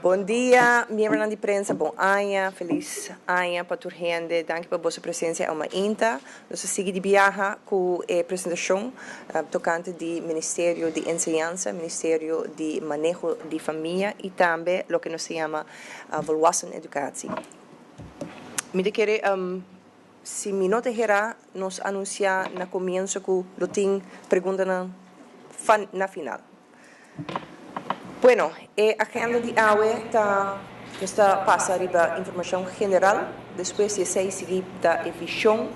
Bon dia, miembronan di prensa, bon aña, felis aña pa tur hende. Danki pa boso presencia awe mainta. Nos ta sigui di biaha cu e presentacion tocante di Ministerio di Enseñansa, Ministerio di Maneho di Famia y tambe loke nos ta yama Volwassen Educatie. Mi ta kere si mi no ta hera nos anuncia na comienso cu lo tin preguntanan na final. Bueno, e agenda di awe ta, nos ta pasa riba informacion general, despues di esey sigui ta e vision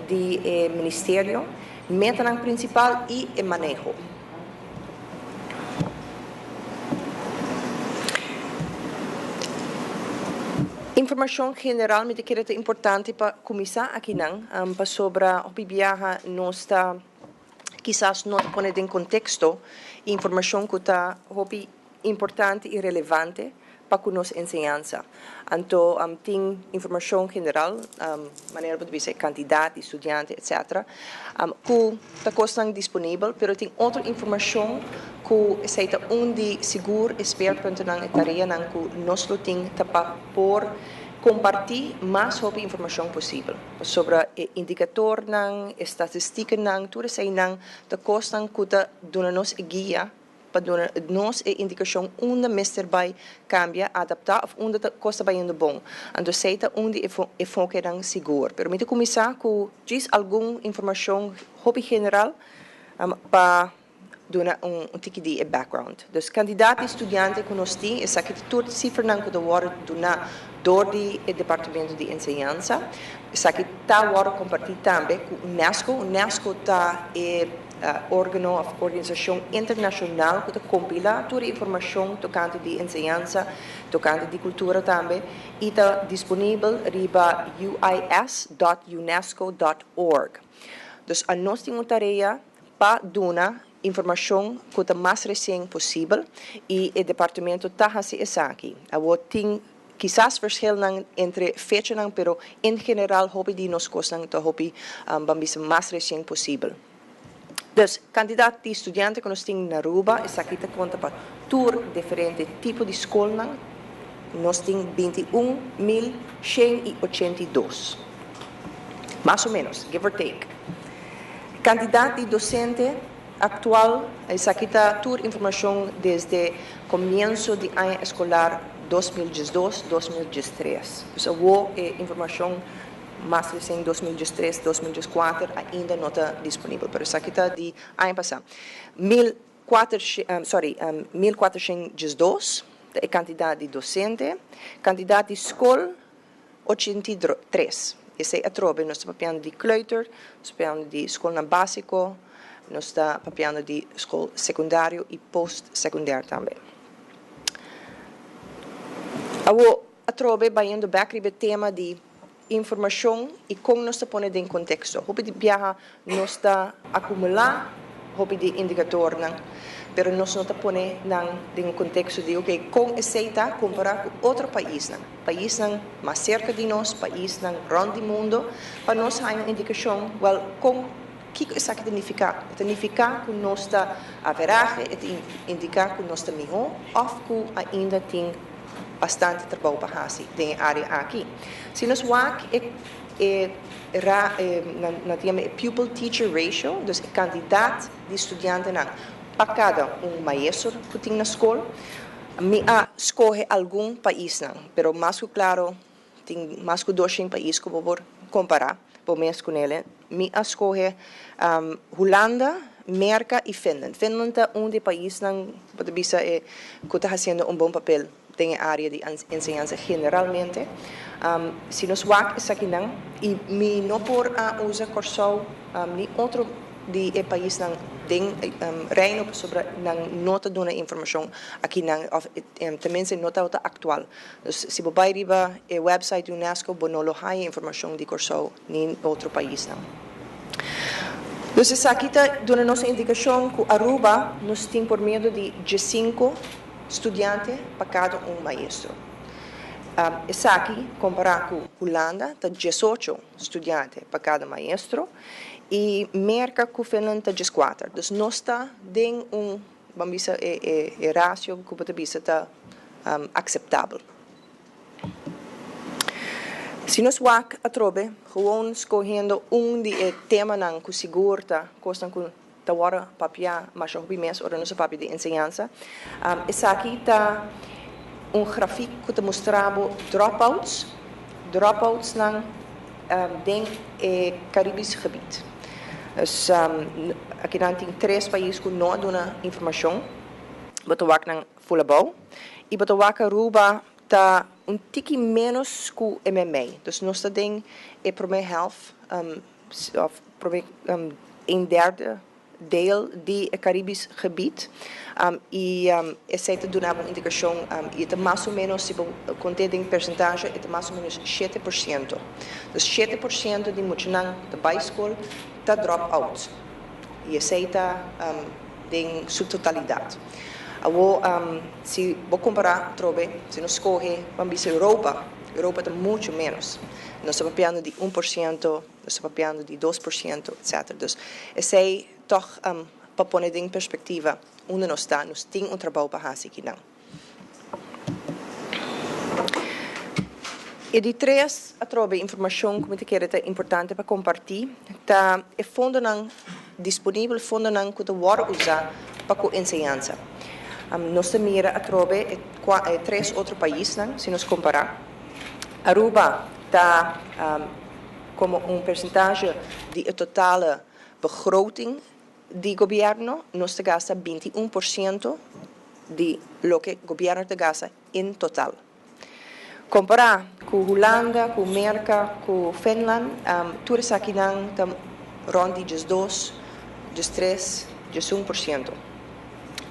di e ministerio, metanan principal y e maneho. Informacion general mi ta kere ta importante pa cuminsa akinan, pasobra hopi biaha nos ta. kisas no ta pone den konteksto informashon ku ta hopi importante i relevante pa ku nos enseñansa. Anto tin informashon general, manera bo ta bisa e kantidat di studiante etcetera, ku ta kosnan disponibel, pero tin otro informashon ku esei ta un di sigur e speerpuntennan, e tareanan ku nos lo tin ta pa por kompartí mas hopi informashon posibel. Pasobra e indikatornan, e statistikanan, tur eseinan ta kosnan ku ta duna nos e guia pa duna nos e indikashon unda mester bai kambia, adaptá òf unda ta kos ta bayendo bon. Anto esei ta un di e fokenan sigur. Pero mi ta kuminsá ku djis algun informashon hopi general pa duna un tiki di e background. Dus kandidat di studiante ku nos tin, esaki ta tur sifranan ku ta wòrdu duná dor di e Departamento di Enseñansa. Esaki ta wòrdu kompartí tambe ku UNESCO. UNESCO ta e órgano òf organisashon internashonal ku ta kompilá tur e informashon tokante di enseñansa, tokante di kultura tambe, i ta disponibel riba uis dòt unesco dòt org. Dus anos tin un tarea pa duna informashon ku ta mas resien posibel i e departamento ta hasi esaki. Awor tin kisas verschilnan entre fechanan pero en general hopi di nos kosnan ta hopi ban bisa mas resien posibel. Dus kantidat di studiante ku nos tin na Aruba esaki ta konta pa tur diferente tipo di skolnan nos tin 21182 mas o menos give or take. Kantidat di dosente aktual, esaki ta tur informashon desde komienso di aña eskolar 2012, 2013. Dus awor e informashon mas resien 2013, 2014 ainda no ta disponibel, pero esaki ta di aña pasá. Mil kuater, sorry, 1412 ta e kantidat di dosente. Kantidat di skol 83. Esei atrobe nos ta papiando di kleuter, nos ta papiando di skolnan básiko, nos ta papiando di skol sekundario i post-sekundair tambe. Awor atrobe bayendo bèk riba e tema di informashon i kon nos ta pone den konteksto. Hopi di biaha nos ta akumulá hopi di indikatornan, pero nos no ta pone nan den un konteksto di oke kon esei ta kompará ku otro paisnan, paisnan mas serka di nos, paisnan rònt di mundo, pa nos haña un indikashon, wèl, kon, kiko esaki ta nifiká? E ta nifiká ku nos ta averahe, e ta indiká ku nos ta mihó òf ku ainda tin bastante trabou pa hasi den e área aki? Si nos wak e e ra e nan ta yama e pupil teacher ratio, dus e kantidat di studiantenan pa kada un maestro ku tin na skol. Mi a skohe algun paisnan, pero mas ku klaro tin mas ku doshen pais ku bo por kompará bo mes ku nele. Mi a skohe Hulanda, Merka i Finland. Finland ta un di e paisnan bo ta bisa e ku ta hasiendo un bon papel den e área di enseñansa generalmente. Si nos wak esakinan, i mi no por a usa Kòrsou ni otro di e paisnan den Reino pasobra nan no ta duna informashon akinan òf tenminste no tabata aktual. Dus si bo bai riba e wèpsait di UNESCO bo no lo haña informashon di Kòrsou ni otro paisnan. Dus esaki ta duna nos un indikashon ku Aruba nos tin por medio di diesinku studiante pa kada un maestro. Esaki kompará ku Hulanda ta 18 studiante pa kada maestro i Merka ku Finland ta 14. Dus nos ta den un, ban bisa e e rasio ku bo ta bisa ta. akseptabel. Si nos wak atrobe, gewoon skohendo un di e temanan ku sigur ta kosnan ku ta wòrdu papiá masha hopi mes ora nos a papia di enseñansa, esaki ta un grafik ku ta mustra bo dropouts, dropoutsnan den e Caribisch gebied. Dus akinan tin tres pais ku no a duna informashon, bo ta wak nan ful abou i bo ta wak Aruba ta un tiki ménos ku e meimei. Dus nos ta den e promé hèlft òf promé un derde deel di e Caribisch gebied i esei ta duna bo un indikashon i e ta mas o ménos si bo kont'é den persentahe e ta mas o ménos 7%. Dus 7% di muchanan ku ta bai skol ta drop out i esei ta den su totalidat. Awor si bo kompará atrobe si nos skohe ban bisa Europa, Europa ta muchu ménos. Nos ta papiando di 1%, nos ta papiando di 2%, etcetera. Dus esei tòg pa pone den perspektiva unda nos ta, nos tin un trabou pa hasi kinan. E di tres atrobe informashon ku mi ta kere ta importante pa kompartí ta e fondonan disponibel, fondonan ku ta wòrdu usá pa ku enseñansa. Nos ta mira atrobe e e tres otro paisnan si nos kompará. Aruba ta komo un persentahe di e totale begroting di gobièrnu, nos ta gasta 21% di loke gobièrnu ta gasta en total. Kompará ku Hulanda, ku Merka, ku Finland, tur esakinan ta rònt di 12, 13, 11%.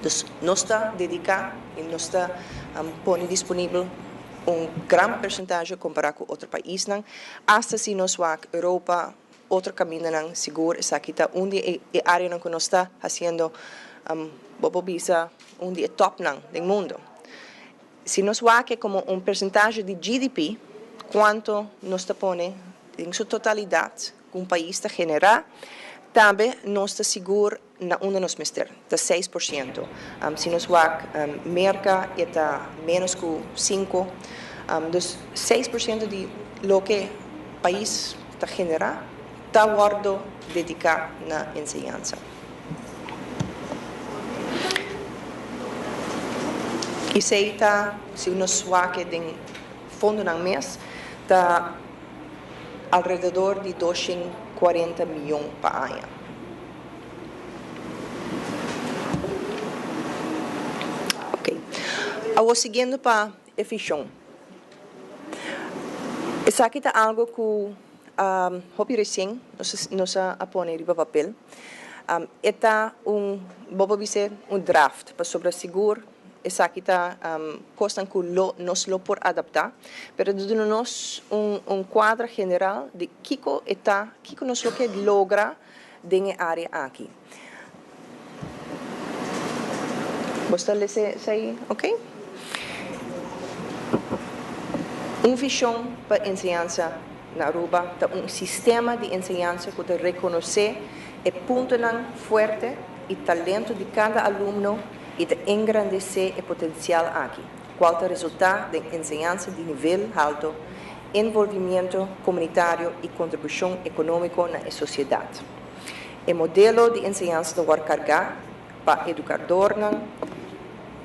Dus nos ta dediká i nos ta pone disponibel un gran persentahe kompará ku otro paisnan. Asta si nos wak Europa, otro kamindanan, sigur esaki ta un di e áreanan ku nos ta hasiendo, bo por bisa un di e tòpnan den mundu. Si nos wak komo un persentahe di GDP, kuantu nos ta pone den su totalidat ku un pais ta generá, tambe nos ta sigur na unda nos mester, ta 6%. Si nos wak Merka e ta ménos ku 5. Dus 6% di loke pais ta generá ta wòrdu dediká na enseñansa. Esei ta, si nos wak den fondonan mes, ta alrededor di 240 mion pa aña. Ok. Awor siguiendo pa e vishon. Esaki ta algu ku hopi resien nos a pone riba papel. E ta un, bo por bisa, un draft, pasobra sigur esaki ta kosnan ku lo nos lo por adaptá, pero duna nos un kuadro general di kiko e ta, kiko nos lo ke logra den e área aki. Bo ta lesa esei, ok? Un vishon pa enseñansa na Aruba ta un sistema di enseñansa ku ta rekonosé e puntonan fuerte i talento di kada alumno i ta engrandesé e potensial aki, kual ta resultá den enseñansa di nivel haltu, envolvimentu komunitario i kontribushon ekonómiko na e sosiedat. E modelo di enseñansa ta wòrdu kargá pa edukadornan,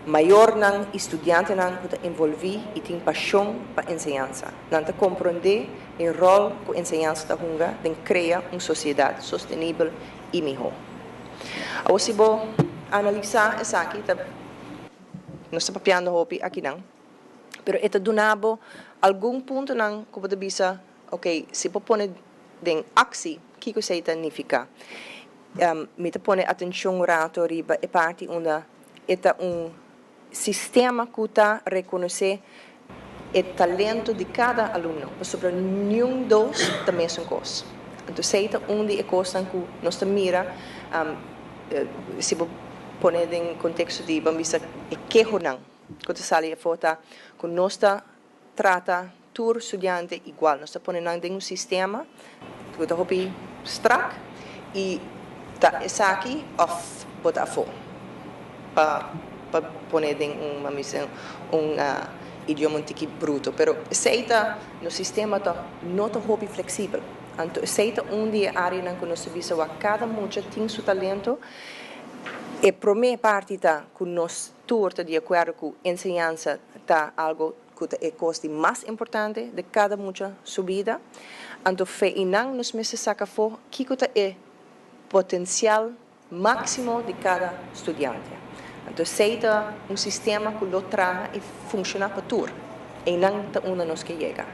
mayornan i studiantenan ku ta envolví i tin pashon pa enseñansa. Nan ta komprondé e ròl ku enseñansa ta hunga den krea un sosiedat sostenibel i mihó. Awor si bo analisá esaki, ta nos ta papiando hopi akinan, pero e ta duna bo algun puntonan ku bo ta bisa, ok, si bo pone den aksi, kiko esei ta nifiká? Mi ta pone atenshon un ratu riba e parti unda e ta un sistema ku ta rekonosé e talento di kada alumno, pasobra niun dos ta mesun kos. Anto esei ta un di e kosnan ku nos ta mira, si bo pone den konteksto di ban bisa e kehonan ku ta sali afó ta ku nos ta trata tur studiante igual. Nos ta pone nan den un sistema ku ta hopi strak i ta esaki òf bo ta afó pa. Pa pone den un, laat mi un idioma un tiki bruto, pero esey ta nos sistema ta no ta hopi flexibel. Anto esey ta un di e areanan cu nos ta bisa wak cada mucha tin su talento. E prome parti ta cu nos tur ta di acuerdo cu enseñansa ta algo cu ta e cos di mas importante den cada mucha su bida. Anto fe y nan nos mester saca afo kico ta e potencial maximo di cada studiante. Anto esey ta un sistema cu lo traha y funciona pa tur. Eynan ta unda nos ke yega.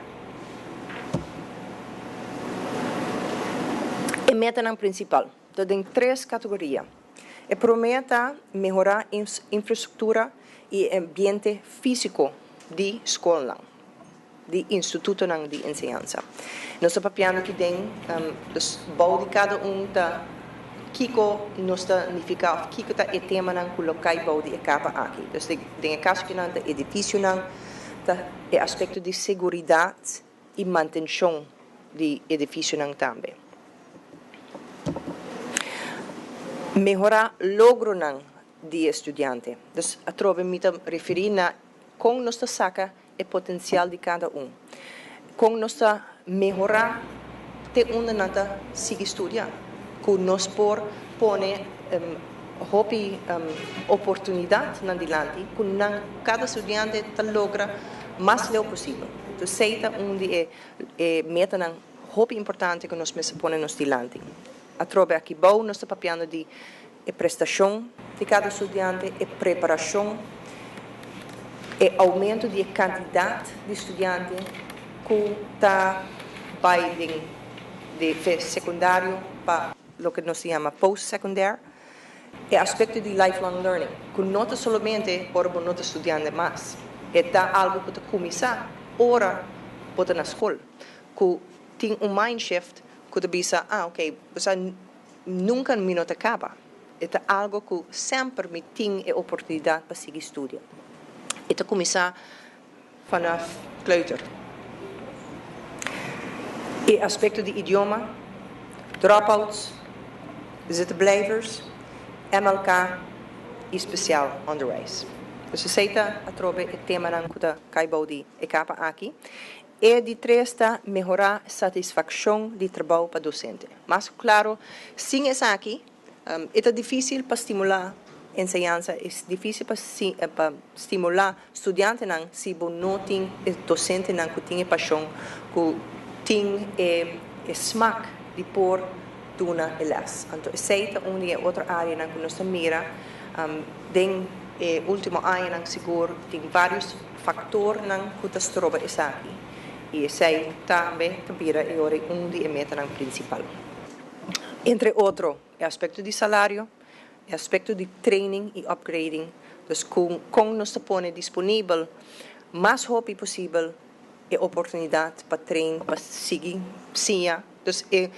E metanan principal ta den tres categoria. E prome ta mehora infrastructura y e ambiente fisico di scolnan, di institutonan di enseñansa. Nos ta papiando aki den, dus bou di cada un ta kico nos ta nifica of kico ta e temanan cu lo cay bou di e capa aki. Dus den e caso akinan ta edificionan, ta e aspecto di seguridad y mantencion di edificionan tambe. Mehora logronan di e studiante. Dus atrobe mi ta referi na con nos ta saca e potencial di cada un. Con nos ta mehora te unda nan ta sigui studia. Cu nos por pone hopi oportunidad nan dilanti cu nan cada studiante ta logra mas leu posibel. Entonces esey ta un di e metanan hopi importante cu nos mester pone nos dilanti. Atrobe aki bou nos ta papiando di e prestacion di cada studiante, e preparacion, e aumento di e cantidad di studiante cu ta bay den di secundario pa loke nos ta yama post-secundair, e aspecto di lifelong learning, cu no ta solamente ora bo no ta studiando mas, e ta algo cu ta cuminsa ora bo ta na scol, cu tin un mind shift cu ta bisa, ah, ok, bo sa, nunca mi no ta caba. E ta algo cu semper mi tin e oportunidad pa sigui studia. E ta cuminsa vanaf kleuter. E aspecto di idioma, dropouts, zittenblijvers, MLK y speciaal onderwijs. Dus esey ta atrobe e temanan cu ta cay bou di e capa aki. E di tres ta mehora satisfaccion di trabou pa docente. Mas cu claro, sin esaki e ta dificil pa stimula enseñansa, e dificil pa stimula studiantenan si bo no tin e docentenan cu tin e pasion, cu tin e smaak di por duna e les. Anto esey ta un di e otro areanan cu nos ta mira den e ultimo añanan. Sigur tin varios factornan cu ta stroba esaki y esey tambe ta bira e ora un di e metanan principal. Entre otro, e aspecto di salario, e aspecto di training y upgrading, dus con nos ta pone disponibel mas hopi posibel e oportunidad pa train, pa sigui siña, dus e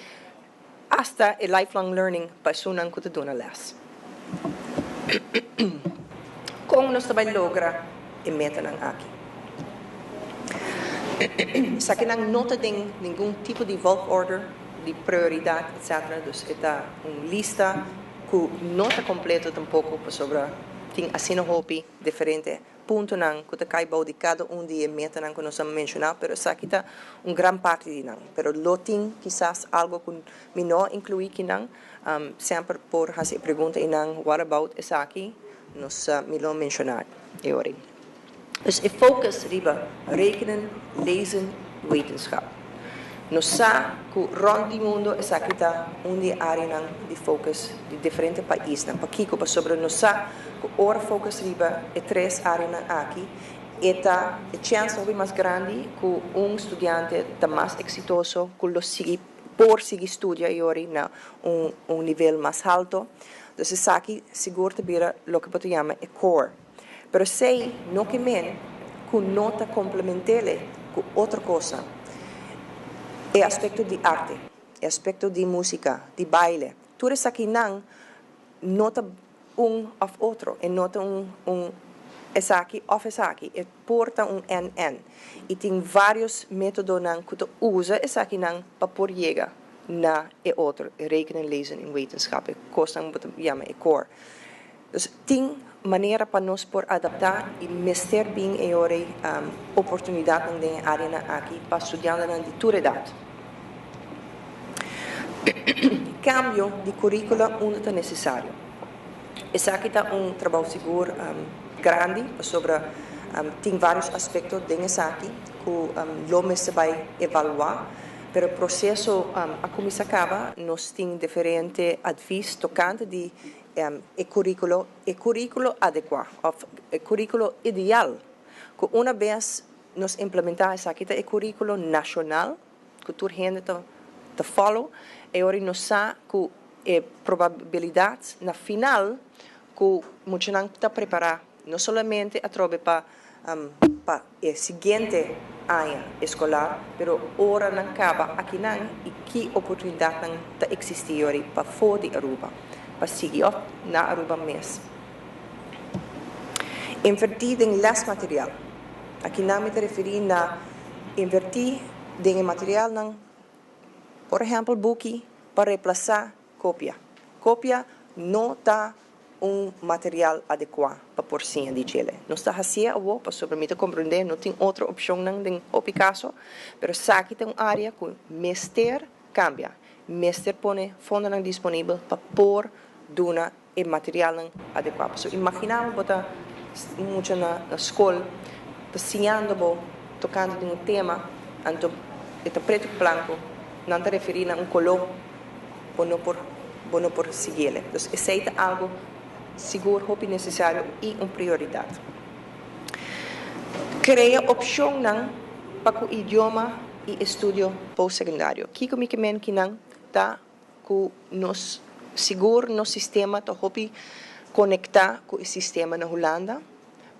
hasta e lifelong learning pa esunnan cu ta duna les. Con nos ta bay logra e metanan aki? Esakinan no ta den ningun tipo di volgorde, di prioridad, etc. Dus e ta un lista cu no ta completo tampoco, pasobra tin asina hopi diferente puntonan cu ta cay bou di cada un di e metanan cu nos a menciona, pero esaki ta un gran parti di nan. Pero lo tin kisas algo cu mi no inclui akinan, semper por haci e pregunta y nan, what about esaki? Nos mi lo menciona e ora. Dus e focus riba rekenen, lezen, wetenschap. Nos sa cu rond di mundo esaki ta un di e areanan di focus di diferente paisnan. Pakico? Pasobra nos sa cu ora focus riba e tres areanan aki, e ta e chance hopi mas grandi cu un studiante ta mas exitoso, cu lo sigui por sigui studia e ora na un nivel mas halto. Dus esaki sigur ta bira loke bo ta yama e core. Pero esey no ke men cu no ta complementele cu otro cosnan. E aspecto di arte, e aspecto di musica, di baile, tur esakinan no ta un of otro, e no ta un esaki of esaki, e por ta un en-en. Y tin varios metodonan cu ta usa esakinan pa por yega na e otro, e rekenen, lezen en wetenschap, e cosnan bo ta yama e core. Dus tin manera pa nos por adapta y mester bin e ora oportunidadnan den e areanan aki pa studiantenan di tur edad. Cambio di curicula unda ta necesario. Esaki ta un trabou sigur grandi pasobra tin varios aspecto den esaki cu lo mester bay evalua, pero proceso a cuminsa caba. Nos tin diferente advies tocante di e curriculo, e curriculo adecua of e curriculo ideal cu una bes nos implementa esaki ta e curriculo nacional cu tur hende ta ta follow e ora nos sa cu e probabilidad na final cu muchanan ta prepara no solamente atrobe pa pa e siguiente aña escolar, pero ora nan caba akinan y ki oportunidadnan ta existi yori pafo di Aruba pa sigui of na Aruba mes. Inverti den lesmaterial. Akinan mi ta referi na inverti den e materialnan, por ehempel buki, pa replasa copia. Copia no ta un material adekuá pa por siña di djele. Nos ta hasié awor pasobra mi ta komprendé no tin otro opshonnan den hopi kaso, pero esaki ta un área ku mester kambia. Mester pone fondonan disponibel pa por duna e materialnan adekuá. Pasobra imaginá bo bo ta un mucha na skol ta siñando bo tokante di un tema, anto e ta pretu ku blanku, nan ta referí na un koló. Bo no por bo no por siguiele. Dus esei ta algo sigur hopi necesario y un prioridad. Crea opcionnan pa cu idioma y estudio postsegundario. Kico mi ke men kinan ta cu nos sigur nos sistema ta hopi conecta cu e sistema na Hulanda,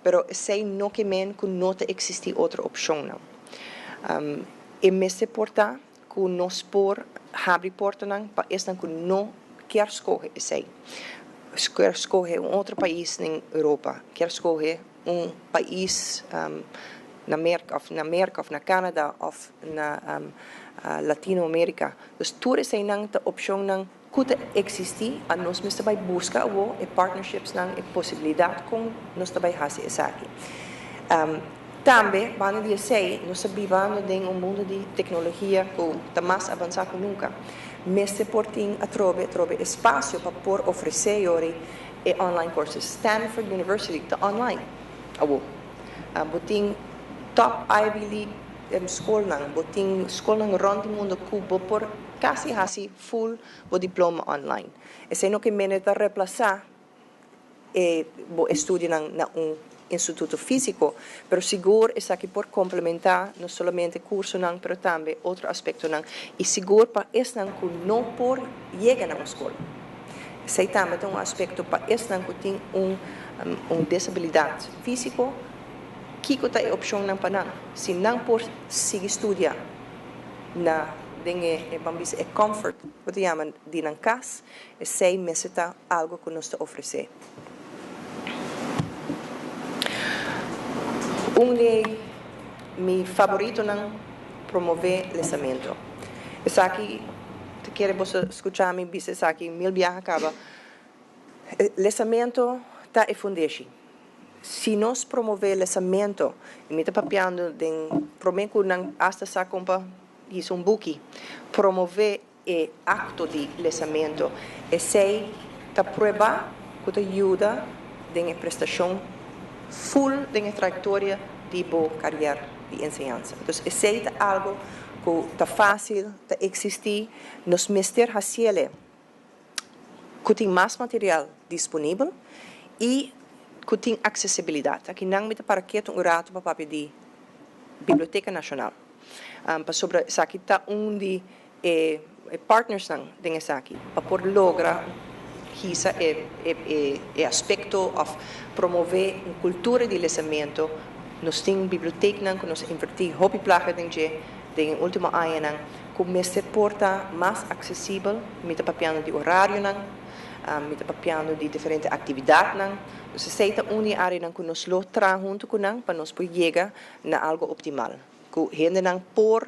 pero esei no ke men cu no ta existi otro opcionnan. E mester por ta ku nos por habri portanan pa esnan ku no kier skohe esei, kier skohe un otro pais den Europa, kier skohe un pais na Merka òf na Merka òf na Canada òf na Latino Amerika. Dus tur eseinan ta opshonnan ku ta eksistí, a nos mester bai buska awor e partnershipsnan, e posibilidat kon nos ta bai hasi esaki. Tambe, banda di esei, nos ta bibando den un mundu di teknologia ku ta mas avansá ku nunka. Mester por tin atrobe atrobe espasio pa por ofresé yori e online courses. Stanford University ta online awor. Bo tin top Ivy League skolnan, bo tin skolnan rònt di mundu ku bo por kasi hasi full bo diploma online. Esei no ke mende ta replasá e bo estudionan na un instituto físiko, pero sigur esaki por komplementá no solamente kursonan pero tambe otro aspektonan i sigur pa esnan ku no por yega na un skol. Esei tambe ta un aspekto pa esnan ku tin un un desabilidat físiko, kiko ta e opshonnan pa nan? Si nan por sigui studia na den e ban bisa e comfort ku ta yama di nan kas, esei mester ta algu ku nos ta ofresé. Un di mi faboritonan, promové lesamentu. Esaki ta kere boso skucha mi bisa esaki mil biaha kaba. Lesamentu ta e fundeshi. Si nos promové lesamentu, i mi ta papiando den promé ku nan asta sa kon pa hisa un buki, promové e akto di lesamentu, esei ta pruebá ku ta yuda den e prestashon ful den e trayektoria di bo karier di enseñansa. Entonces esei ta algu ku ta fásil, ta eksistí, nos mester hasiel. Ku tin mas material disponibel i ku tin aksesibilidat. Aki nan mi ta para ketu un ratu pa papia di Biblioteka Nashonal, pasobra esaki ta un di e partnersnan den esaki pa por logra hisa e e aspekto òf promové un kultura di lesamentu. Nos tin biblioteknan ku nos a invertí hopi plaka den dje den e último añanan. Ku mester por ta mas aksesibel, mi ta papiando di orarionan, mi ta papiando di diferente aktividatnan. Dus esei ta un di e areanan ku nos lo traha huntu ku nan pa nos por yega na algu optimal. Ku hendenan por,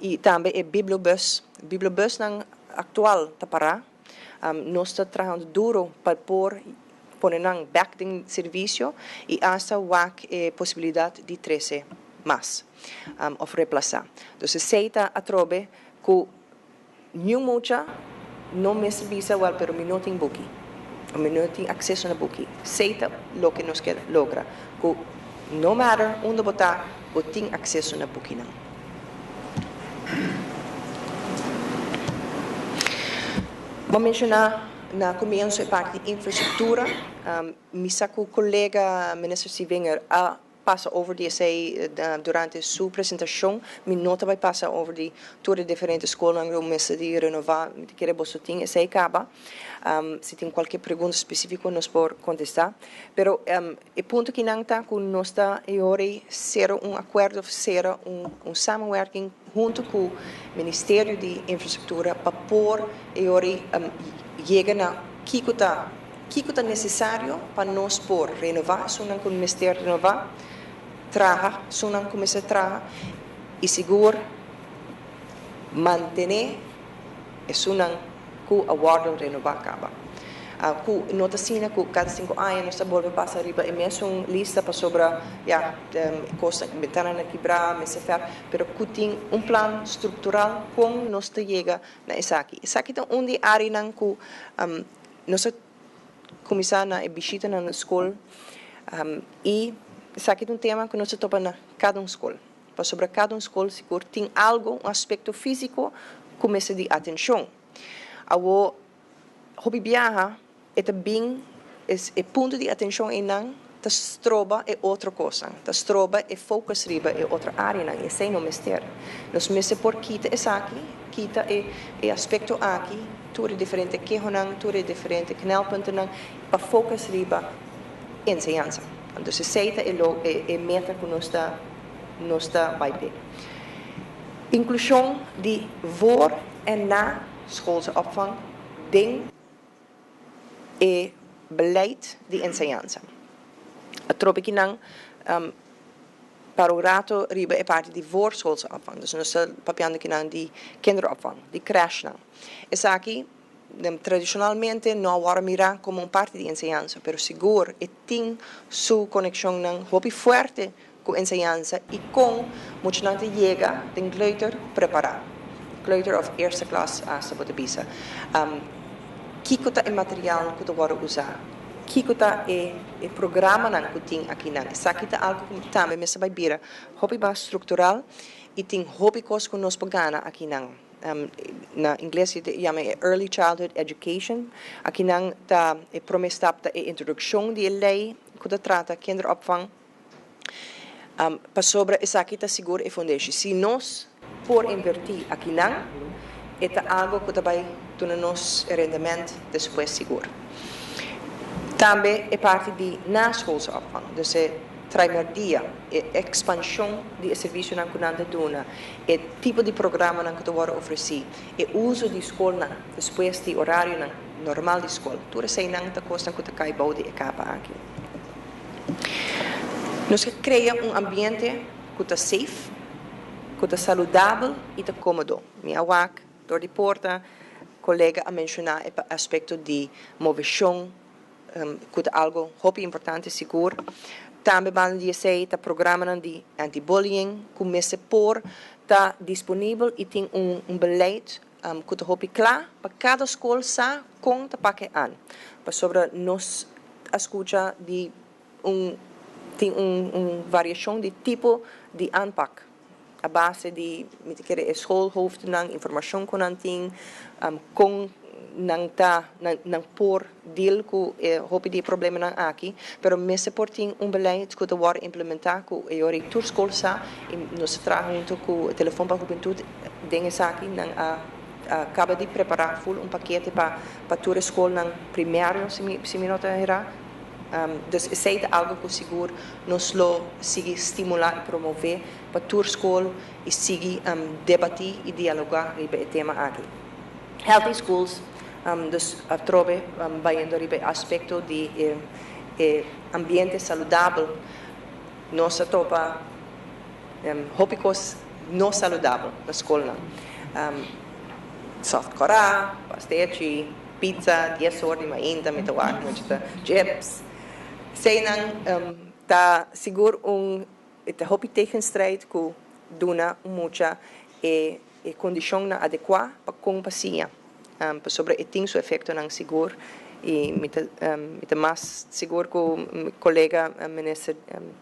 i tambe e bibliobus, bibliobusnan aktual ta pará. Nos ta trahando duro pa por. pone nan bek den servicio y hasta wak e posibilidad di trece mas of replasa. Dus esey ta atrobe cu niun mucha no mester bisa, "Wel, pero mi no tin buki. Mi no tin acceso na buki." Esey ta loke nos kier logra. Cu no matter unda bo ta, bo tin acceso na bukinan. Bo a menciona na comienso e parti di infrastructura. Mi sa cu colega Minister Sievinger a pasa over di esey durante su presentacion. Mi no ta bay pasa over di tur e diferente scolnan cu mester di renova. Mi ta kere boso tin esey caba. Si tin cualkier pregunta specifico, nos por contesta. Pero e punto kinan ta cu nos ta e ora cera un acuerdo, cera un samenwerking hunto cu Ministerio di Infrastructura pa por e ora yega na kico ta necesario pa nos por renova esunnan cu mester renova, traha esunnan cu mester traha y sigur mantene esunnan cu a wordo renova caba. Cu no ta asina cu cada 5 aña nos ta bolbe pasa riba e mesun lista pasobra ya cos bentana a kibra, mester verf, pero cu tin un plan structural con nos ta yega na esaki. Esaki ta un di areanan cu nos a cuminsa na bishita na scol y esaki ta un tema cu nos ta topa na cada un scol. Pasobra cada un scol sigur tin algo, un aspecto fisico cu mester di atencion. Awo hopi biaha e ta bin e punto di atencion einan ta stroba e otro cos, ta stroba e focus riba e otro areanan, esey no mester. Nos mester por kita esaki, kita e aspecto aki, tur diferente kehonan, tur diferente knelpuntennan, pa focus riba enseñansa. Anto, esey ta e meta cu nos ta bay pe. Inclusion di voor en naschoolse opvang den e beleid di enseñansa. Atrobe kinan para un rato riba e parti di voorschoolse opvang. Dus nos ta papiando kinan di kinderopvang, di crèche. Esaki tradicionalmente no a wordo mira como un parti di enseñansa, pero sigur e tin su conexion hopi fuerte cu enseñansa y con muchanan ta yega den kleuter prepara. Kleuter of eerste klas, hasta bo ta bisa. Kiko ta e material cu ta wordo usa? Kiko ta e programanan cu tin akinan? Esaki ta algo cu tambe mester bay bira hopi mas structural y tin hopi cos cu nos por gana akinan. Na ingles ta yama early childhood education. Akinan ta e prome stap ta e introduccion di ley cu ta trata kinderopvang. Pasobra esaki ta sigur e foundation. Si nos por inverti akinan, e ta algo cu ta bay duna nos rendimento despues sigur. Tambe e parti di naschoolse opvang, dus e traimerdia, e expansion di servicionan cu nan ta duna, e tipo di programanan cu ta wordo ofreci, e uso di scolnan despues di horarionan normal di scol. Tur eseynan ta cosnan cu ta cay bou di e capa aki. Nos kier crea un ambiente cu ta safe, cu ta saludabel y ta comodo. Mi a wak door di porta, colega a menciona e aspecto di movecion, cu ta algo hopi importante sigur. Tambe banda di esey ta programanan di anti-bullying, cu mester por ta disponibel y tin un beleid cu ta hopi cla pa cada scol sa con ta pak e aan. Pasobra nos a scucha di un tin un variacion di tipo di aanpak a base di, mi ta kere, schoolhoofdnan, informacion cu nan tin, con nan ta nan por deal cu hopi di problemanan aki, pero mester por tin un beleid cu ta wordo implementa cu e ora tur scol sa. Y nos ta traha hunto cu Telefon pa Hubentud den esaki. Nan a caba di prepara full un pakete pa tur scolnan primario, si mi no ta era. Dus esey ta algo cu sigur nos lo sigui stimula y promove pa tur scol y sigui debati y dialoga riba e tema aki. Healthy schools, dus atrobe bayendo riba aspecto di ambiente saludabel. Nos a topa hopi cos no saludabel na scol. Soft cora, pastechi, Pizza, 10 or di mainta, mi ta wak mucha ta chips. Eseynan ta sigur un ta hopi tegenstrijd cu duna mucha e condicionnan adecua pa con pa siña. Sobre e tin su efectonan sigur y mi ta mas sigur cu mi colega minister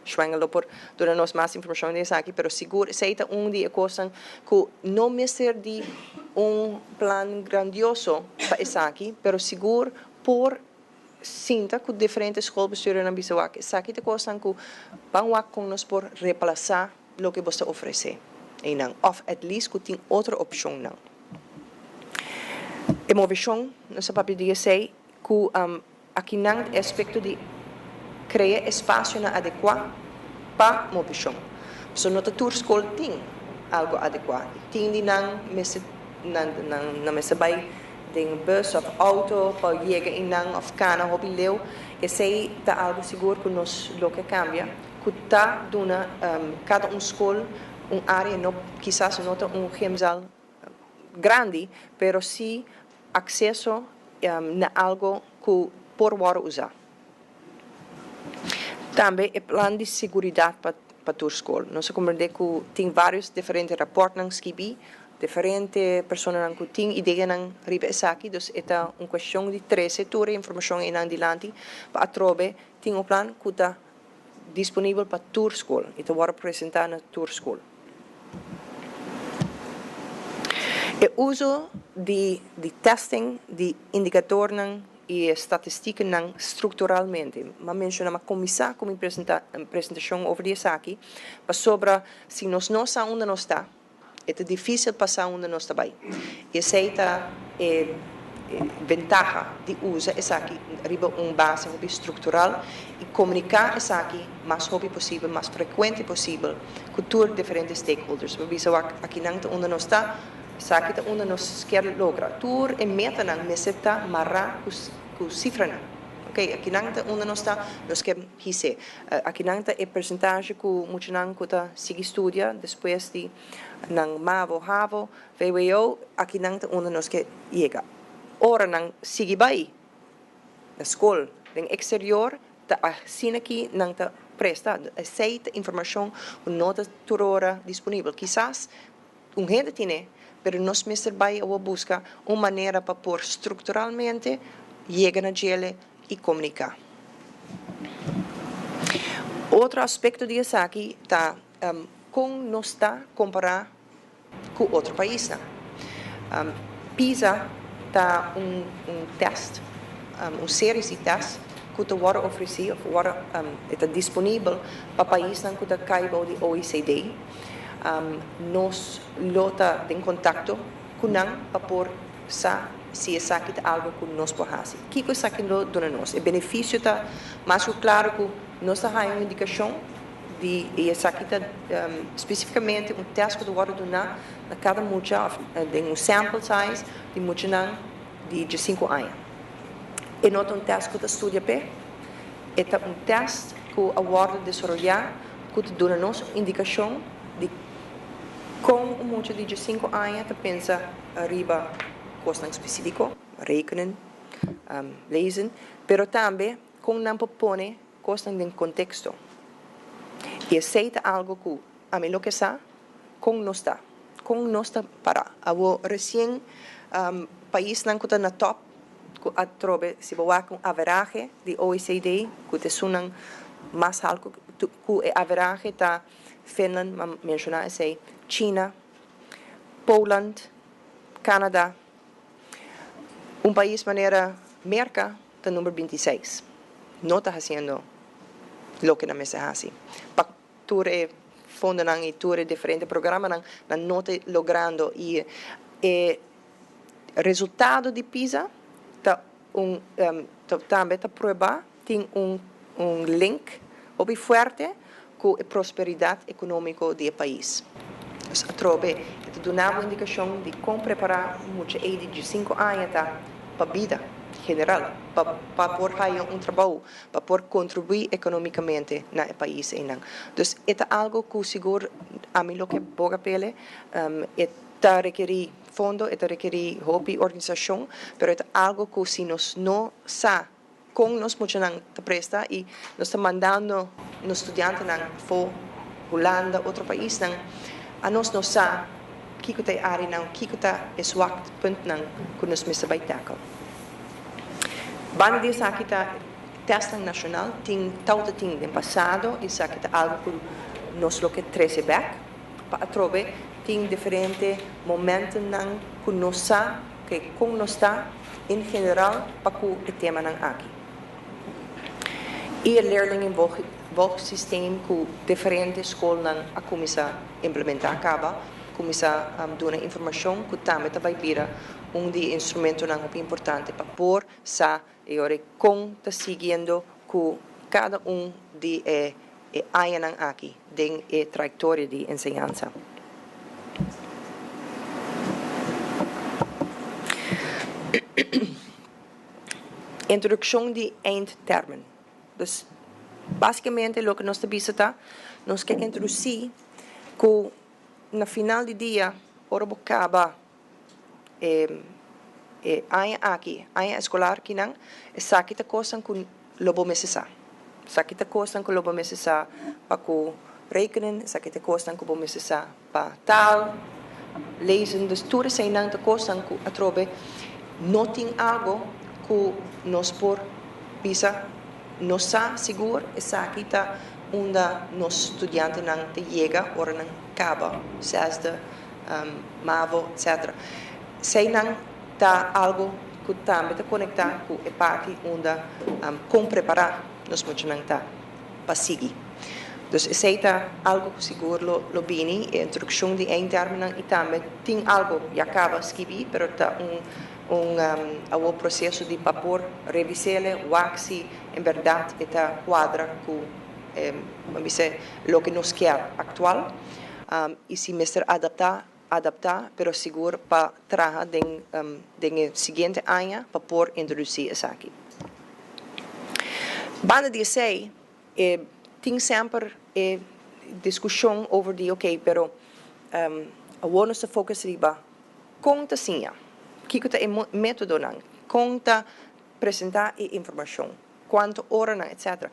Schwengle por duna nos mas informacion di esaki, pero sigur esey ta un di e cosnan cu no mester di un plan grandioso pa esaki, pero sigur por sinta cu diferente schoolbestuurnan bisa wak esaki ta cosnan cu ban wak con nos por reemplasa loke bo ta ofrece eynan, of at least cu tin otro opcionnan. E movecion, nos a papia di esey, cu akinan aspecto di crea espacionan adecua pa movecion. So no ta tur scol tin algo adecua. Tin di nan mester nan mester bay den bus of auto pa yega eynan of cana hopi leu. Esey ta algo sigur cu nos lo ke cambia. Cu ta duna cada un scol un area, no, kisas no ta un gymzaal grandi, pero si acceso na algo cu por wordo usa. Tambe e plan di seguridad pa tur scol. Nos a comprende cu tin varios diferente rapportnan skibi, diferente personanan cu tin ideanan riba esaki, dus e ta un cuestion di trece tur informacion eynan dilanti pa atrobe tin un plan cu ta disponibel pa tur scol y ta wordo presenta na tur scol. E uso di testing, di indicadornan y statistieknan structuralmente. M'a menciona, m'a cuminsa cu mi presentacion over di esaki, pasobra si nos no sa unda nos ta, ta dificil pa sa unda nos ta bay. Y esey ta e ventaha di usa esaki riba un base hopi structural y comunica esaki mas hopi posibel, mas frecuente posibel, cu tur diferente stakeholders. Bo bisa wak akinan ta unda nos ta, esaki ta unda nos kier logra. Tur e metanan mester ta mara cu cifranan. Ok, akinan ta unda nos ta, nos kier hise. Akinan ta e percentage cu muchanan cu ta sigui studia despues di nan MAVO, HAVO, VWO, akinan ta unda nos kier yega. Ora nan sigui bay na scol den exterior, ta asina aki nan ta presta. Esey ta informacion cu no ta tur ora disponibel. Kisas un hende tin, pero nos mester bay a busca un manera pa por structuralmente yega na dje y comunica. Otro aspecto di esaki ta con nos ta compara cu otro pais. PISA ta un test, un serie di test cu ta wordo ofreci of wordo ta disponibel pa paisnan cu ta cay di OECD. Nos lo ta den contacto cu nan pa por sa si esaki ta algo cu nos por haci. Kico esaki lo duna nos? E beneficio ta mas claro cu nos ta un indicacion di esaki ta specificamente un test cu ta wordo duna na cada mucha di un sample size di muchanan di 5 aña. E no ta un test cu ta studia p'e, e ta un test cu a wordo desaroya cu ta duna nos indicacion di con un mucha di 5 aña ta pensa riba cosnan specifico, rekenen, lezen, pero tambe con nan por pone cosnan den contexto. Y esey ta algo cu ami lo ke sa con nos ta, con nos ta para. Awo recien paisnan cu ta na top, cu atrobe si bo wak un average di OECD, cu ta esunnan mas halto cu e average ta Finland, m'a menciona esey, China, Poland, Canada, un pais manera Merca ta number 26. No ta haciendo loke nan mester haci. Pa tur e fondonan y tur e diferente programanan, nan no ta logrando y e resultado di PISA ta un tambe ta prueba tin un link hopi fuerte cu e prosperidad economico di e pais. Dus atrobe, ta duna un indicacion di con prepara mucha e di 5 aña ta pa bida general, pa por haya un trabou, pa por contribui economicamente na e pais eynan. Dus e ta algo cu sigur ami lo ke boga p'e, e. Ta rekerí fondo, e ta rekerí hopi organisashon, pero e ta algu ku si nos no sa kon nos muchanan ta presta i nos ta mandando nos studiantenan afó, Hulanda, otro paisnan, anos no sa kiko ta e áreanan, kiko ta e zwak puntnan ku nos mester bai tackle. Banda di esaki ta tèstnan nashonal, tin tawata tin den pasado, esaki ta algu ku nos lo ke trese bèk. Pa atrobe tin diferente momentonan ku nos sa ke kon nos ta en general pa ku e temanan aki. I e leerlingenvolgsysteem ku diferente skolnan a kuminsá implementá kaba, kuminsá duna informashon ku tambe ta bai bira un di e instrumentonan hopi importante pa por sa E ora kon ta siguiendo ku kada un di e e añanan aki den e trayektoria di enseñansa. Introdukshon di eindtermen. Dus basikamente loke nos ta bisa ta nos ke introdusí ku na final di dia ora bo kaba E e aña aki, aña eskolar kinan, esaki ta kosnan ku lo bo mester sa. Esaki ta kosnan ku lo bo mester sa pa ku rekenen, esaki ta kosnan ku bo mester sa pa taal, lezen. Dus tur eseinan ta kosnan ku atrobe no tin algo ku nos por bisa nos sa sigur esaki ta unda nos studiantenan ta yega ora nan kaba zesde mavo, etc. Eseinan ta algo ku tambe ta konektá ku e parti unda kon prepará nos muchanan ta pa sigui. Dus esei ta algo ku sigur lo lo bini, e introdukshon di eindtermennan i tambe tin algo ya kaba skibí pero ta un un awor proseso di pa por revis'ele wak si en bèrdat e ta kuadra ku e bisa loke nos kier aktual. I si mester adaptá, adaptá, pero sigur pa traha den den e siguiente aña pa por introdusí esaki. Banda di esei e tin semper e diskushon over di oke pero awor nos ta focus riba kon ta siña, kiko ta e metodonan, kon ta presentá e informashon. Cuanto oranan etc.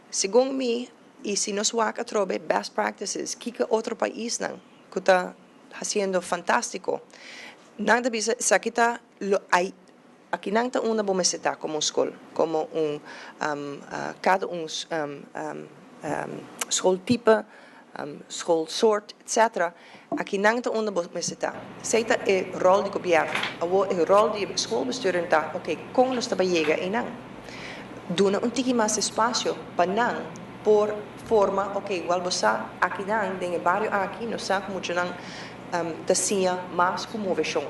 Segun mi y si nos wak atrobe best practices kiko otro paisnan cu ta haciendo fantastico nan ta bisa esaki ta lo ay aki nan ta unda bo mester ta como un school como un cada un schooltype schoolsoort etc. Aki nan ta unda bo mester ta. Esei ta e rol di gobierno. Awor e rol di e schoolbestuurder ta, ok, con nos ta bay yega eynan? Duna un tiki mas espacio pa nan por forma, ok, wel bo sa aki nan den e bario aki nos sa cu muchanan ta siña mas cu movecion.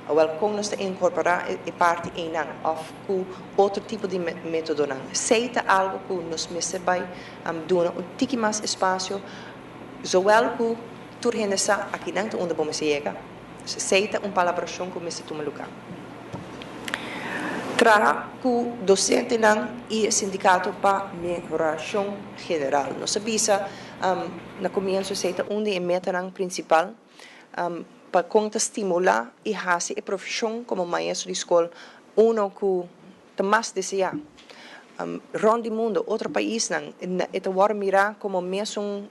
Awel con nos ta incorpora e parti eynan of cu otro tipo di metodonan. Esei ta algo cu nos mester bay duna un tiki mas espacio. Zowel ku tur hende sa akinan ta unda bo mester yega. Esei ta un palabrashon ku mester tuma lugá. Traha ku dosentenan i e sindikato pa mehorashon general. Nos a bisa na komienso esei ta un di e metanan prinsipal pa kon ta stimulá i hasi e profeshon komo maestro di skol uno ku ta mas deseá. Rond di mundo, otro paisnan, e ta wòrdu mirá komo mesun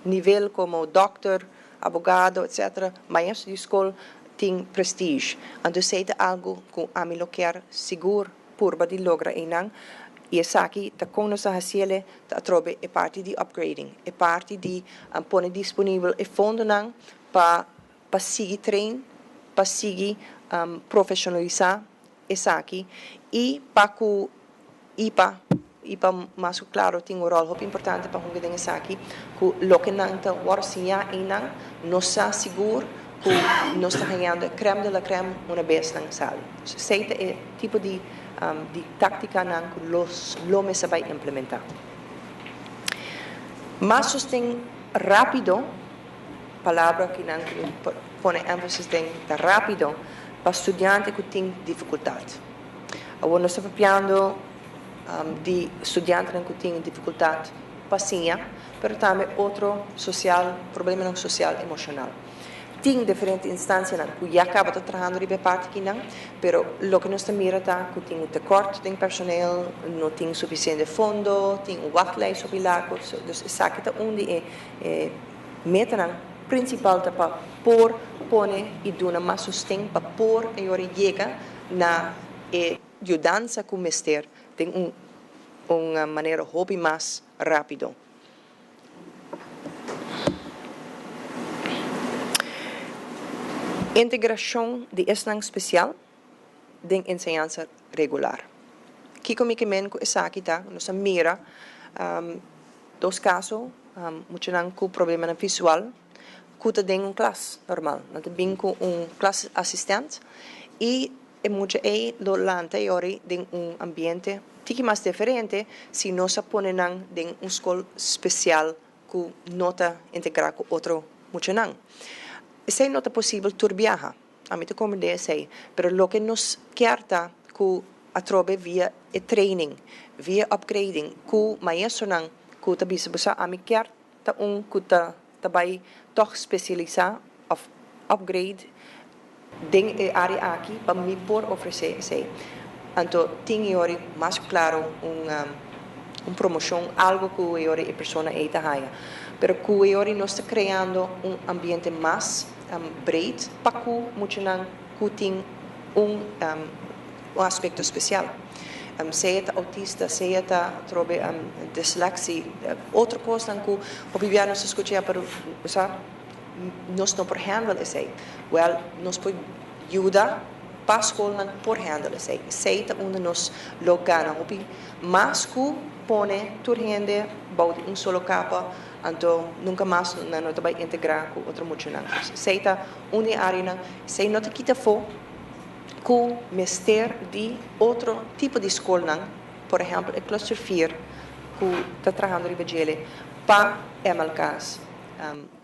nivel komo dòkter, abogado, etcetera. Maestro di skol tin prestige. Anto esei ta algu ku ami lo kier sigur purba di logra einan. I esaki ta kon nos a hasiel ta atrobe e parti di upgrading, e parti di pone disponibel e fondonan pa pa sigui train, pa sigui profeshonalisá esaki i pa ku ipa, ipa mas ku klaro tin un ròl hopi importante pa hunga den esaki, ku loke nan ta wòrdu siñá einan nos sa sigur ku nos ta hañando e krèm de la krèm una bes nan sali. Esei ta e tipo di di táktikanan ku los lo mester bai implementá. Mas sosten rápido. Palabra ki nan pone énfasis den ta rápido pa studiante ku tin difikultat. Awor nos ta papiando di studiantenan ku tin difikultat pa siña, pero tambe otro sosial, problemanan sosial emoshonal. Tin diferente instancianan cu ya caba ta trahando riba e parti kinan, pero loke nos ta mira ta cu tin un tekort den personeel, no tin suficiente fondo, tin un wachtlijst hopi largo. Dus esaki ta un di e e metanan principal ta pa por pone y duna mas sosten pa por e ora yega na e yudansa cu mester den un un manera hopi mas rapido. Integrashon di esnan spesial den enseñansa regular. Kiko mi ke men ku esaki ta? Nos a mira dos kaso, muchanan ku problemanan visual ku ta den un klas normal. Nan ta bin ku un klas asistent i E mucha ei lo lanta e ora den un ambiente tiki mas diferente si nos a pone nan den un skol spesial ku no ta integrá ku otro muchanan. Esei no ta posibel tur biaha, ami ta komprendé esei, pero loke nos kier ta ku atrobe via e training, via upgrading ku maestronan ku ta bisa bo sa ami kier ta un ku ta ta bai tòg spesialisá òf upgrade den e área aki pa mi por ofresé esei. Anto tin e ora mas ku klaro un un promoshon, algu ku e ora e persona ei ta haña. Pero ku e ora nos ta kreando un ambiente mas breed pa ku muchanan ku tin un un aspekto spesial. Sea ta autista, sea ta atrobe dislexie, otro kosnan ku hopi bia nos ta skucha ya pero bo sa nos no por handle esei. Wèl, nos por yuda pa skolnan por handle esei. Esei ta unda nos lo gana hopi mas ku pone tur hende bou di un solo kapa, anto nunka mas nan no ta bai integrá ku otro muchanan. Esei ta un di e áreanan. Esei no ta kita afó. ku mester di otro tipo di skolnan, por ehèmpel e Cluster vier ku ta trahando riba djele pa MLK's,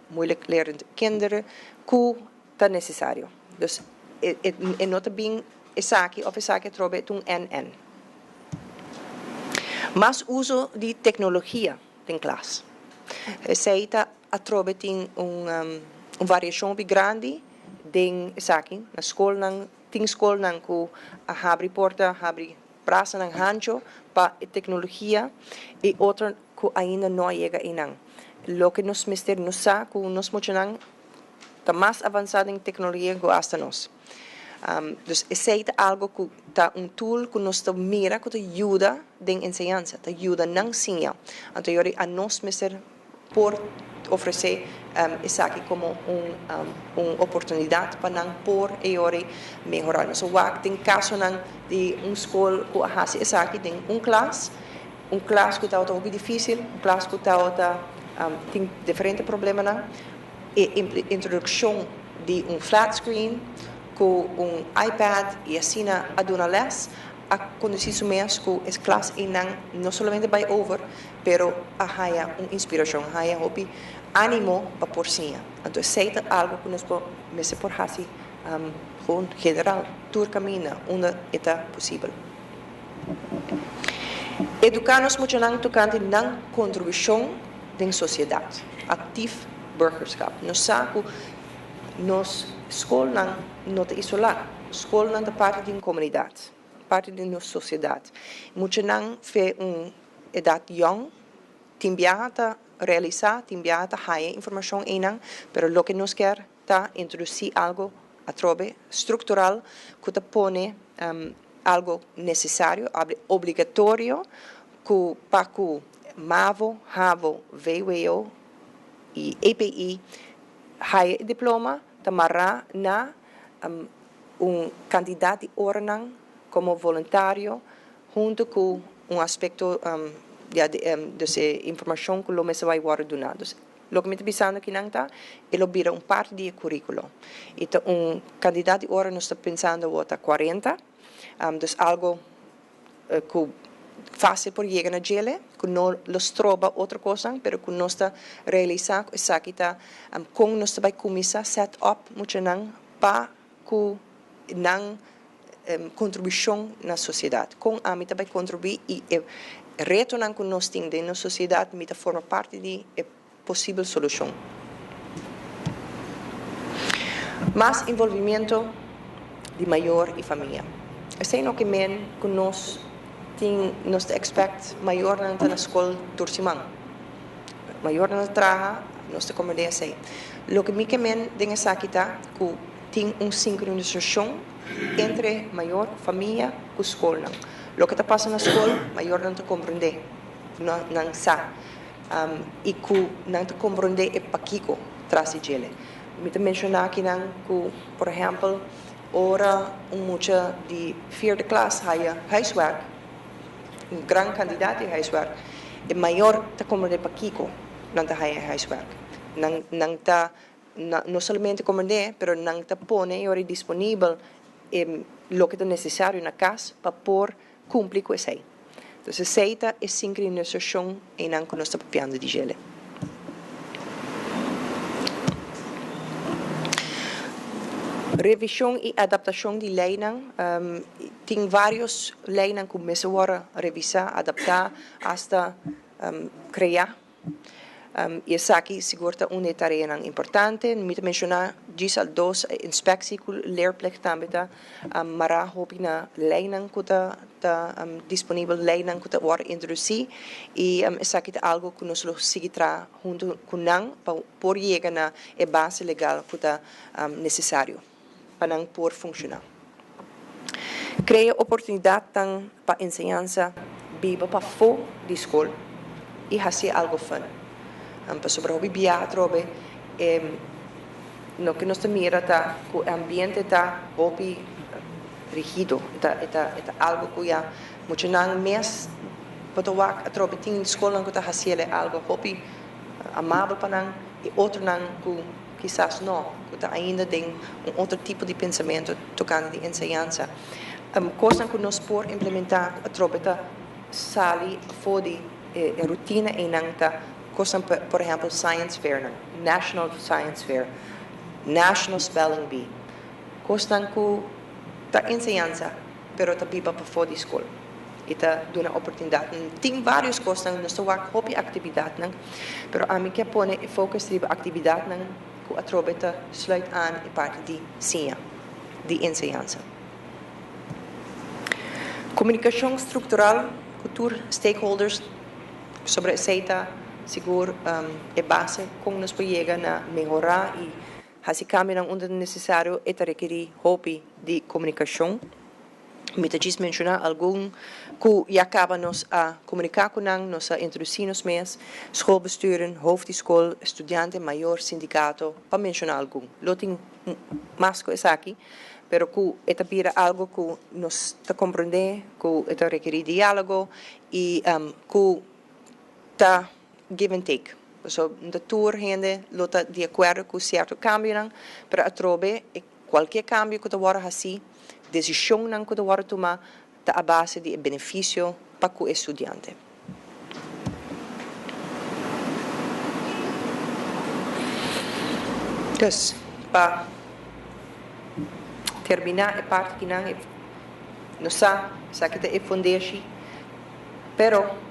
moeilijk lerend kinderen, ku ta nesesario. Dus e no ta bin esaki òf esaki atrobe, e ta un en-en. Mas uso di teknologia den klas. Esei ta atrobe tin un variashon hopi grandi. Den esaki, na skolnan, tin skolnan ku a habri porta, habri brasanan hancho pa e teknologia i otro ku ainda no a yega einan. Loke nos mester, nos sa ku nos muchanan ta mas avansá den teknologia ku asta nos. Dus esei ta algu ku ta un tool ku nos ta mira ku ta yuda den enseñansa, ta yuda nan siña. Anto yori anos mester por ofresé esaki komo un un oportunidat pa nan por e yori mehorá. Nos a wak den kasonan di un skol ku a hasi esaki den un klas, un klas ku tabata hopi difísil, un klas ku tabata tin diferente problemanan. E introdukshon di un flat screen ku un iPad i asina a duna lès a kondusí su mes ku e klas einan no solamente bai over, pero a haña un inspirashon, a haña hopi ánimo pa por siña. Anto esei ta algu ku nos por mester por hasi gewoon general, tur kaminda unda e ta posibel. Eduká nos muchanan tokante nan kontribushon den sosiedat, actief burgerschap. Nos sa ku nos skolnan no ta isolá, skolnan ta parti di un komunidat, parti di nos sosiedat. Muchanan fe un edat yòn tin biaha ta realisá, tin biaha ta haña informashon einan, pero loke nos kier ta introdusí algu atrobe struktural ku ta pone algu nesesario, obligatorio ku pa ku mavo, havo, vwo i EPI haña e diploma ta mará na un kantidat di oranan komo voluntario huntu ku un aspekto ya di dus e informashon ku lo mester bai wòrdu duná. Dus loke mi ta bisando akinan ta e lo bira un parti di e kuríkulo. I ta un kantidat di ora nos ta pensando awor ta kuarenta, dus algu ku fásil por yega na djele, ku no lo stroba otro kosnan, pero ku nos ta realisá ku esaki ta kon nos ta bai kuminsá sèt òp muchanan pa ku nan kontribushon na sosiedat. Kon ami ta bai kontribuí i e retonan ku nos tin den nos sosiedat mi ta forma parti di e posibel solushon. Mas envolvimento di mayor y famia. Esey no ke men cu nos tin nos ta expect mayornan ta na scol tur siman. Mayornan ta traha, nos ta comprende esey. Loke mi ke men den esaki ta cu tin un sincronisacion entre mayor, famia cu scolnan. Loke ta pasa na scol, mayornan ta comprende, nan sa y cu nan ta comprende e pakico tras di djele. Mi ta menciona akinan cu, por ehempel, ora un mucha di vierde klas haya huiswerk, un gran cantidad di huiswerk, e mayor ta comprende pakico nan ta haya e huiswerk. Nan nan ta no solamente comprende, pero nan ta pone e ora disponibel e loke ta necesario na cas pa por cumpli cu esey. Entonces esey ta e sincronisacion eynan cu nos ta papiando di djele. Revision y adaptacion di leynan. Tin varios leynan cu mester worde revisa, adapta, hasta crea. Y esaki sigur ta un di e tareanan importante. Mi ta menciona djis al dos, inspectie cu leerplicht tambe ta mara hopi na leynan cu ta ta disponibel, leynan cu ta worde introduci y esaki ta algo cu nos lo sigui traha hunto cu nan pa por yega na e base legal cu ta necesario pa nan por funciona. Crea oportunidadnan pa enseñansa biba pafó di scol y haci algo fun. Pasobra hopi bia atrobe e loke nos ta mira ta cu e ambiente ta hopi rigido, e ta e ta e ta algo cu ya muchanan mes bo ta wak atrobe tin scolnan cu ta haciele algo hopi amabel pa nan y otronan cu Kisas no, ku ta ainda den un otro tipo di pensamentu tokante di enseñansa. Kosnan ku nos por implementá ku atrobe ta sali afó di e rutina einan ta kosnan por ehèmpel science fairnan, National Science Fair, National Spelling Bee, kosnan ku ta enseñansa pero ta biba pafó di skol i ta duna oportunidatnan. Tin vários kosnan, nos ta wak hopi aktividatnan, pero ami ke pone e focus riba aktividatnan ku atrobe ta sluit aan e parti di siña, di enseñansa. Komunikashon struktural ku tur stakeholders sobre esei ta sigur e base kon nos por yega na mehorá i Hasi kambionan unda ta nesesario e ta rekerí hopi di komunikashon. Mi ta djis menshoná algun ku ya kaba nos a komuniká ku nan, nos a introdusí nos mes, schoolbesturen, hoofd di skol, studiante, mayor, sindikato, pa menshoná algun. Lo tin mas ku esaki, pero ku e ta bira algu ku nos ta komprendé ku e ta rekerí diálogo i ku ta give and take. Pasobra no ta tur hende lo ta di akuerdo ku sierto kambionan, pero atrobe e kualke kambio ku ta wòrdu hasí, desishonnan ku ta wòrdu tumá ta a base di e benefisio pa ku e studiante. Dus, pa terminá e parti kinan, nos sa esaki ta e fundeshi, pero.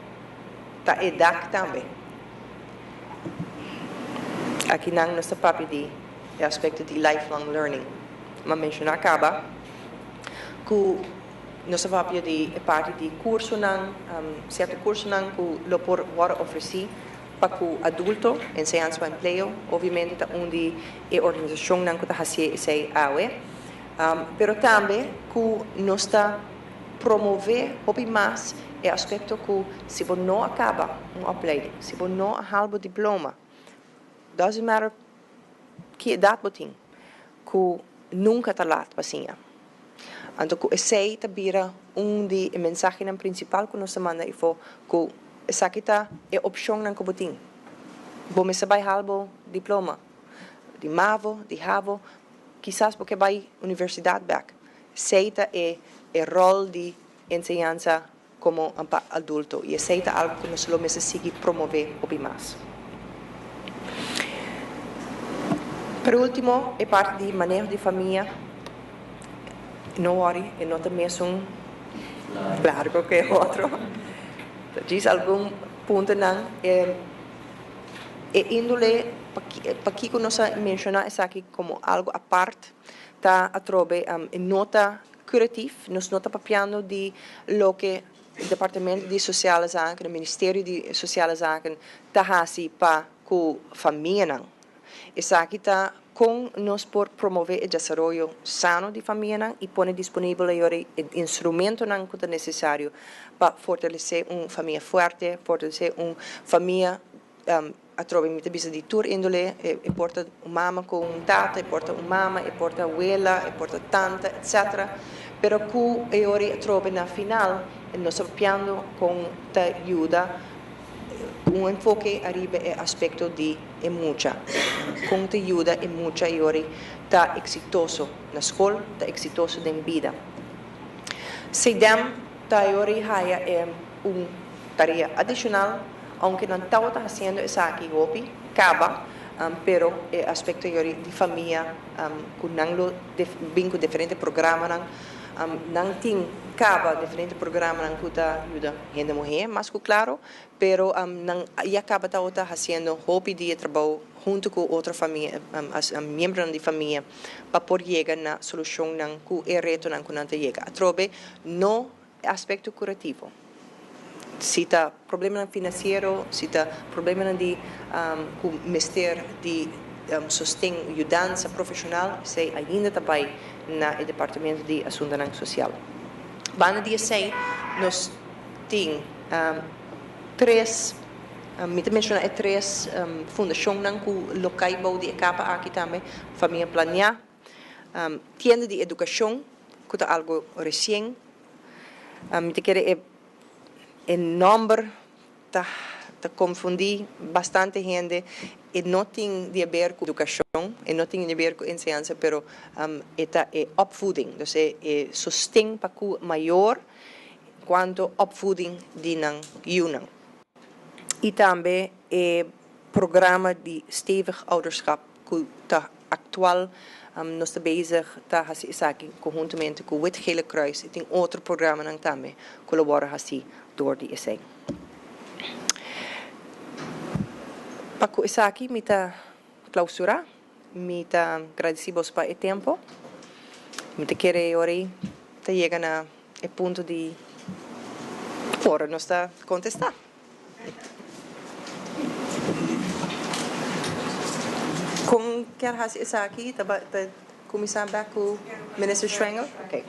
Ta e dak tambe. Akinan nos ta papia di e aspecto di lifelong learning. M'a menciona caba cu nos ta papia di e parti di cursonan, cierto cursonan cu lo por worde ofreci pa cu adulto, Enseñansa pa Empleo obviamente ta un di e organisacionnan cu ta haci esey awe, pero tambe cu nos ta promove hopi mas e aspecto cu si bo no a caba un opleiding, si bo no a haal bo diploma, doesn't matter ki edad bo tin, cu nunca ta laat pa siña. Anto cu esey ta bira un di e mensahenan principal cu nos ta manda ifo cu esaki ta e opcionnan cu bo tin. Bo mester bay haal bo diploma di mavo, di havo, kisas bo ke bay universidad bek. Esei ta e e ròl di enseñansa komo pa adulto i esei ta algu ku nos lo mester sigui promové hopi mas. Por último, e parti di maneho di famia, no wòri, e no ta mesun largo ku e otro. Ta djis algun puntonan. E índole. Pakiko nos a menshoná esaki komo algu apart ta atrobe e no ta kuratief, nos no ta papiando di loke Departamento di Sociale Zaken, e Ministerio di Sociale Zaken ta hasi pa ku famianan. Esaki ta kon nos por promové e desaroyo sano di famianan i pone disponibel ayora e instrumentonan ku ta nesesario pa fortalesé un famia fuerte, fortalesé un famia atrobe mi ta bisa di tur índole, e por ta un mama ku un tata, e por ta un mama, e por ta wela, e por ta tanta, etcetera. Pero ku e ora atrobe na final nos ta papiando kon ta yuda ku un enfoke ariba e aspekto di e mucha, kon ta yuda e mucha e ora ta eksitoso na skol, ta eksitoso den bida. Cdem ta e ora haya e un tarea adishonal, ounke nan tabata hasiendo esaki hopi kaba, pero e aspekto e ora di famia ku nan lo bin ku diferente programanan, nan tin kaba diferente programanan ku ta yuda hende muhé mas ku klaro, pero nan ya kaba tabata hasiendo hopi di e trabou huntu ku otro famia, miembronan di famia pa por yega na solushonnan ku e retonan ku nan ta yega. Atrobe no e aspekto kurativo. Si ta problemanan finansiero, si ta problemanan di ku mester di sosten, yudansa profeshonal, esei ainda ta bai na e departamento di asuntunan sosial. Banda di esei nos tin tres, mi ta menshoná e tres fundashonnan ku lo kai bou di e kapa aki tambe, Famia Planiá, Tienda di Edukashon, ku ta algu resien. Mi ta kere e e nòmber ta ta konfundí bastante hende. E no tin di haber ku edukashon, e no tin di haber ku enseñansa, pero e ta e opvoeding, dus e e sosten pa ku mayor kuanto opvoeding di nan yunan. I tambe e programa di stevig ouderschap ku ta aktual nos ta bezig ta hasi esaki konhuntamente ku Wit Gele Kruis i tin otro programanan tambe ku lo wòrdu hasi dor di esei. Pa ku esaki mi ta klausurá. Mi ta gradisí boso pa e tempu. Mi ta kere e ora ei ta yega na e punto di ora nos ta kontestá. Kon kier hasi esaki? Ta ta kuminsá bek ku Minister Schwengle? Oké.